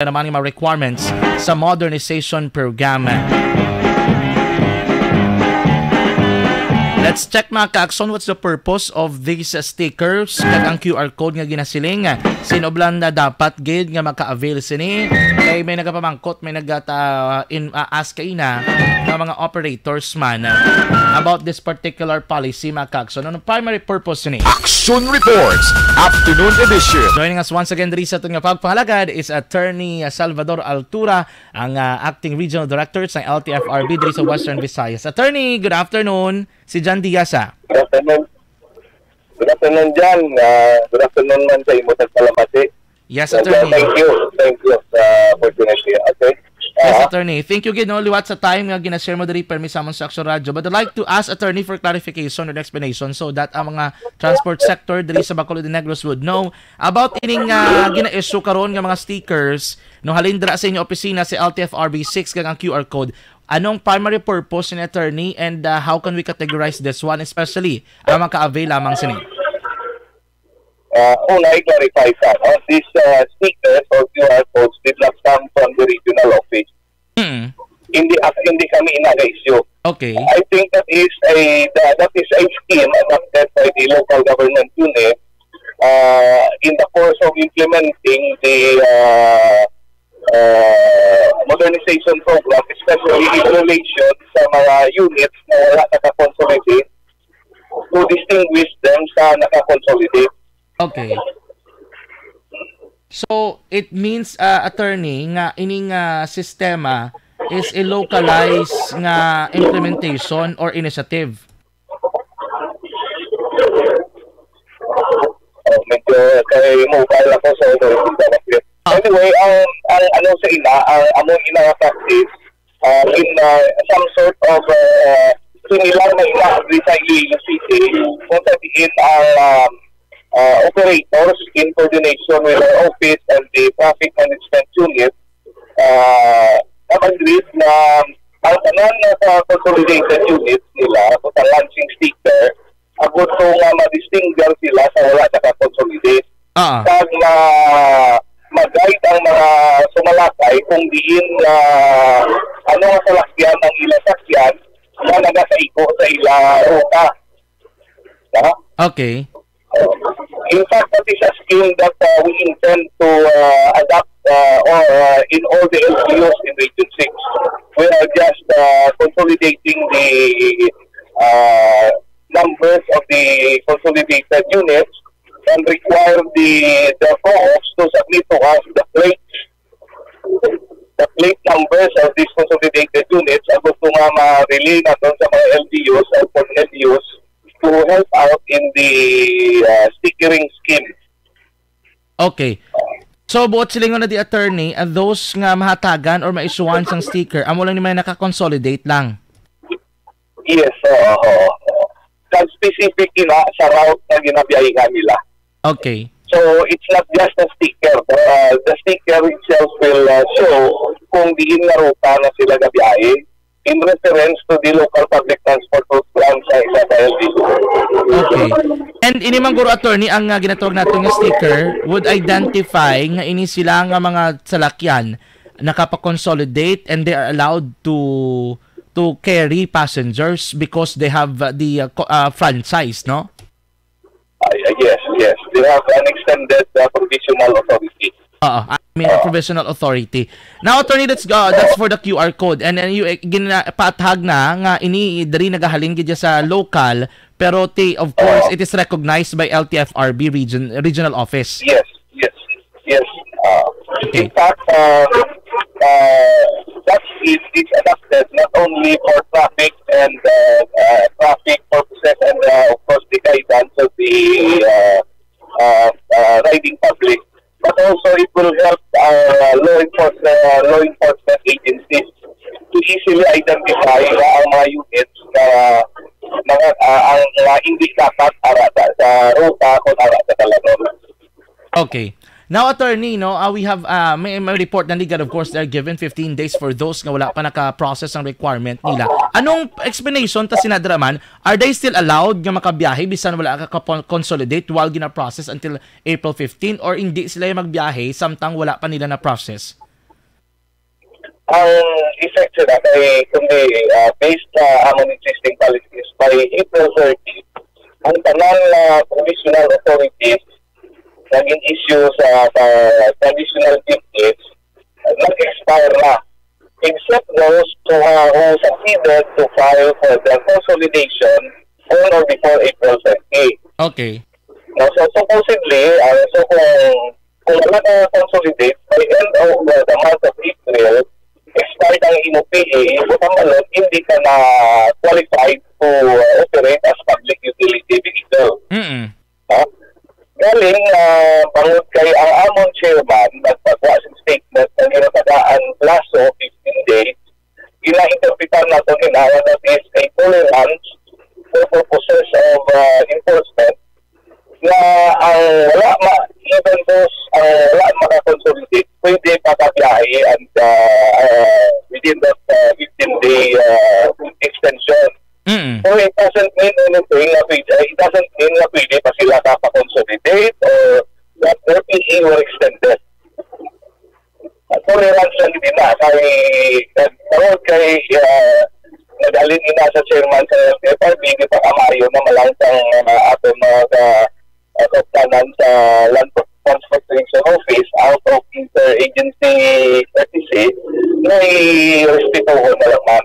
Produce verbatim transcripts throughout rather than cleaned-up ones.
naman nga mga requirements sa modernization program. Let's check, mga kaakson, what's the purpose of these, uh, stickers kag ang Q R code nga ginasiling? Sin-o bala na dapat gid nga maka-avail sini? Kay may nagapamangkot, may nagata-, in, uh, ask kaina nga mga operators man, uh, about this particular policy, mga kaakson. Anong primary purpose ni? Action Reports, Afternoon Edition. Joining us once again diri sa aton nga pagpahalagad is Attorney Salvador Altura, ang, ah, Acting Regional Director sa L T F R B diri sa Western Visayas. Attorney, good afternoon. Si Jan Diaz, ah. Good afternoon. Good afternoon, Jan. Ah, good afternoon man sa imo sa Kalamati. Yes, Attorney. Thank you. Thank you sa opportunity. Okay. Yes, Ah, Attorney. Thank you gid, no, liwat sa time nga ginashare mo diri permi sa amon sa Action Radio. But I'd like to ask, Attorney, for clarification and explanation so that ang mga transport sector diri sa Bacolod and Negros would know about ining, ah, gina-issue karon nga mga stickers, no, halin dira sa inyo opisina sa L T F R B six kag ang Q R code. Anong primary purpose ni, Attorney, and, ah, how can we categorize this one, especially ang maka-avail lamang sini? Ah, una, i-clarify sa, no? These, ah, stickers or Q R codes did not come from the regional office. Mm. Hindi, ah, hindi kami inaga-issue. Okay. I think that is a, that, that is a scheme adopted by the local government unit, uh, in the course of implementing the, uh, uh, modernization program, especially in relation sa mga units na wala naka-consolidate, to distinguish them sa naka-consolidate. Okay. So, it means, uh, Attorney, nga ining, uh, sistema is a localized nga implementation or initiative? Oh, medyo kay mobile ako, so, sorry, hindi ako clear. Ah. Anyway, ang, ang ano sa ina, ang among ina nga practice, uh, in, uh, some sort of, uh, similar na ina diri sa Iloilo City, kung sa diin ang, um, uh, operators in coordination with our office and the traffic management unit, uh, nag-agreed na ang tanan nga sa consolidated units nila, kung sa launching sticker, agud to nga ma-distinguish sila sa wala naka-consolidate. Ah. Kag ma-, ma-guide ang mga sumalakay kung diin, ah, ano nga salakyan ang ila sakyan nga nagasaigo sa ila ruta. Ha? Okay. In fact, that is a scheme that, uh, we intend to, uh, adopt, uh, or, uh, in all the L G Us in Region six. We are just, uh, consolidating the, uh, numbers of the consolidated units and require the, the co-ops to submit to us the plates, the plate numbers of these consolidated units, agud to nga ma-relay naton sa mga L G Us or for L G Us to help out in the, uh, stickering scheme. Okay. So, buot silingon na di, Attorney, uh, those nga mahatagan or maisuhan sang sticker, amo lang ni may naka-consolidate lang? Yes, oo, oo, oo. Kag specific ina sa route nga ginabiyahihan nila. Okay. So, it's not just a sticker. Uh, the sticker itself will, uh, show kung diin nga ruta na sila gabiyahe in reference to the local public transport route plan sa isa ka L G U. Okay. And ini man guro, Attorney, ang, uh, ginatawag natin nga sticker would identify nga ini sila nga mga salakyan nakapa-consolidate and they are allowed to to carry passengers because they have, uh, the, uh, co-, uh, franchise, no? Ah, yes, yes. They have an extended, uh, provisional authority. Oo, I mean, a provisional authority. Now, Attorney, let's go. That's for the Q R code. And then, you, eh, gina-, paathag na nga ini diri nagahalin gid sa local, pero ti, of course, it is recognized by L T F R B region, regional office. Yes, yes, yes. Uh, Okay. In fact, uh, uh, that is, is adapted not only for traffic and, uh, uh, traffic purposes and, uh, of course, the guidance of the, uh, uh, uh, riding public, but also it will help our, uh, law enforcement, uh, law enforcement agencies to easily identify na ang mga units na mga, uh, ang mga hindi dapat ara sa, sa ruta kung ara sa dalan. Okay. Now, Attorney, no, uh, we have, uh, may, may report na legal, of course, they're given fifteen days for those nga wala pa naka-process ang requirement nila. Anong explanation ta sina dira man? Are they still allowed nga makabiyahe bisan wala ka consolidate while gina-process until April fifteen, or hindi sila magbiyahe samtang wala pa nila na-process? Ang effect sila kay kundi, ah, based sa among existing policies, by April thirty, ang tanan nga provisional authorities nga gin-issue sa, sa traditional chieftains, ah, nag-expire na, except those who, ah, who succeeded to file for their consolidation on or before April thirty. Okay. No, so supposedly, ah, so kung, kung wala ka consolidate, by end of the, the month of April, expired ang imo P A, sa Malot, hindi ka na qualified to, uh, operate as public utility vehicle. Mm. Ha? Galing, ah, bangod kay ang amon chairman nagpagwa sing statement nga ginatagaan plaso fifteen days, ginainterpretar nato ni nga that is a tolerance for purposes of, ah, enforcement, nga ang wala ma even those ang wala maka-consolidate pwede pakabiyahe ang, ah, ah, within that, ah, fifteen day, ah, extension. Mm. So it doesn't mean anything na pwede, it doesn't mean na pwede pa sila ka pa-consolidate or that their P A were extended. Tolerance lang din na kay, eh, tungod kay, ah, nag-alin ina sa chairman sa L T F R B, di pa kamayo na malangkang, ah, aton mga ka-, ah, kauptanan sa Land Transportation Office out of interagency courtesy na i-respetuhon na lang man.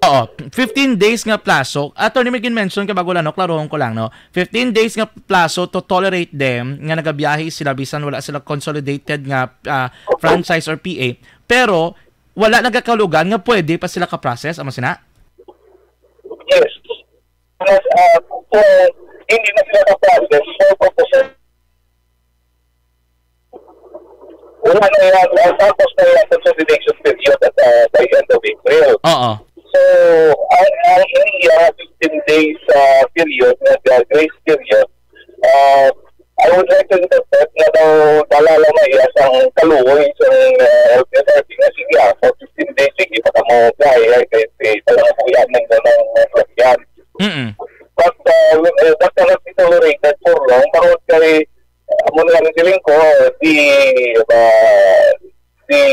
Oo, fifteen days nga plaso. Attorney, may gin-mention ka bago lang, no? Klarohon ko lang, no? Fifteen days nga plaso to tolerate them nga nagabiyahe sila bisan wala sila consolidated nga, ah, franchise or P A. Pero wala nagakahulugan nga pwede pa sila ka-process, amo sina? Yes. Mas, ah, kung hindi na sila ka-process, so, purposes, wala na yan, ah, tapos na yan consolidation period at, ah, by end of April. Oo. So, ang, ang iniya fifteen days, ah, period, nag, ah, grace period, ah, I would like to interpret na daw dala lang na iya sang kaluoy sang, ah, L T F R B nga sige, ah, for fifteen days, sige, baka mo kaya, eh, kay, kay, talaga po yan, ng, ng, ng, yan. Mm-mm. But, uh, we- uh, that cannot be tolerated for long. Bangod kay, uh, amo na lang siling ko, the, uh, the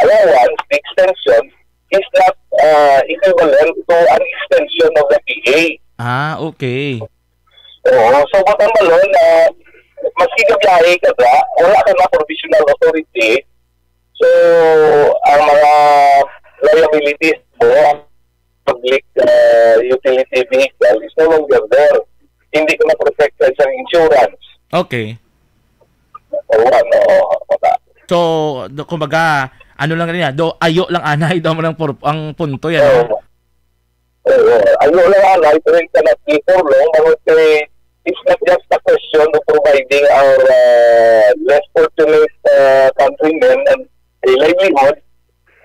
allowance, the extension, is not, uh, equivalent to an extension of the P A. Ah, okay. Oo. So, but ang balon, uh, maski gabiyahe ka ba, wala ka na provisional authority. So, ang mga liabilities mo, public, uh, utility vehicle is no longer there. Hindi ka na protected sa insurance. Okay. O ano, wala. So, do, kumbaga, ano lang rin yan, do, ayo lang anay, do mo lang pur-, ang punto yan, no? Oo. Oo. Ayo lang anay, pero it cannot be for long, bangod kay it's not just a question of providing our, uh, less fortunate, uh, countrymen and a livelihood,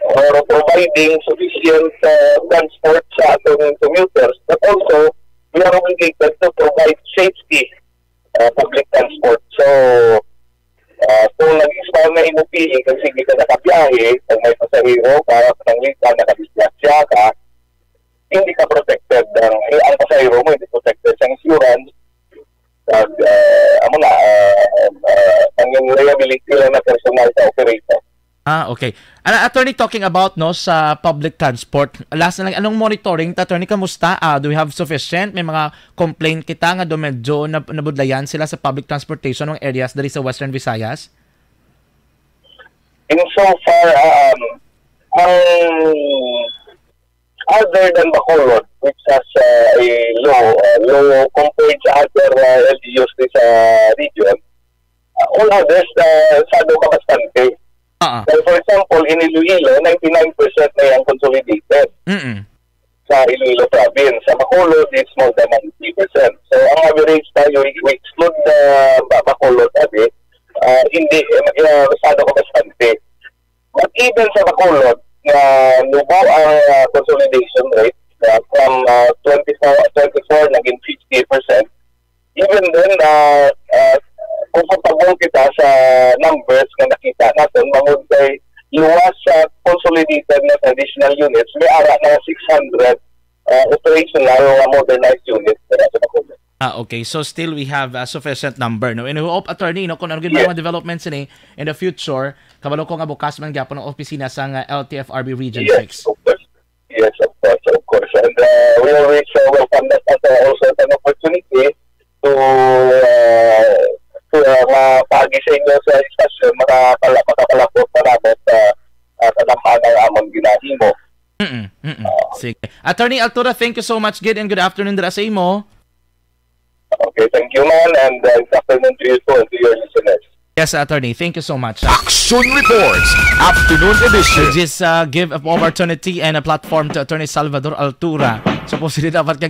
or providing sufficient, uh, transport sa atong commuters, but also we are obligated to provide safety, uh, public transport. So, uh, kung nag-expire na imo P A, kung sige ka nakabiyahe, kung may pasahero ka, pananglitan, nakadisgrasya ka, hindi ka protected. Ang, ang pasahero mo hindi protected sa insurance. Kag, uh, amo na, uh, uh, ang iyang liability lang na personal sa operator. Ah, okay. Ala, attorney, talking about, no, sa public transport, last na lang, anong monitoring, attorney, kamusta? Ah, do we have sufficient? May mga complaint kita nga do medyo nab-, nabudlayan sila sa public transportation ng areas diri sa Western Visayas? In so far, ah, um, ang other than Bacolod, which has, uh, a low, uh, low compared sa other, uh, L G Us sa region, uh, all others, uh, sado ka bastante. Ah, ah. So, for example, in Iloilo, ninety-nine percent na yung consolidated Mm-mm. sa Iloilo province. Sa Bacolod, it's more than ninety percent. So, ang average tayo, we exclude the Ba-, Bacolod, abi, uh, hindi, eh, mag-, uh, sado ka bastante. But even sa Bacolod, nga nubo ang, ah, consolidation rate, ah, from, ah, twenty-four, twenty-four naging fifty percent, even then, ah, ah, comfortable kita sa numbers nga nakita naton, bangod kay luwas sa consolidated nga traditional units, may ara na six hundred, ah, operational nga modernized units na sa Bacolod. Ah, okay. So still we have a sufficient number, no? And we hope, attorney, no, kung ano gid Yes. mga developments ini in the future, kabalo ko nga bukas man gyapon ang opisina sa nga L T F R B Region Yes, six. Of course. Yes, of course, of course. And uh, we always uh, welcome that as uh, also as an opportunity to uh, to uh, mapagi sa inyo sa istasyon, makapala, makapalabot, palabot sa uh, sa tamaan ang amon ginahimo. Mm-mm, mm-mm. Sige. Attorney Altura, thank you so much gid and good afternoon dira sa imo. Okay, thank you, man, and uh, good afternoon to you too and to your listeners. Yes, attorney. Thank you so much. Action Reports, Afternoon Edition. Just uh, give an opportunity and a platform to Attorney Salvador Altura. Supposedly dapat kag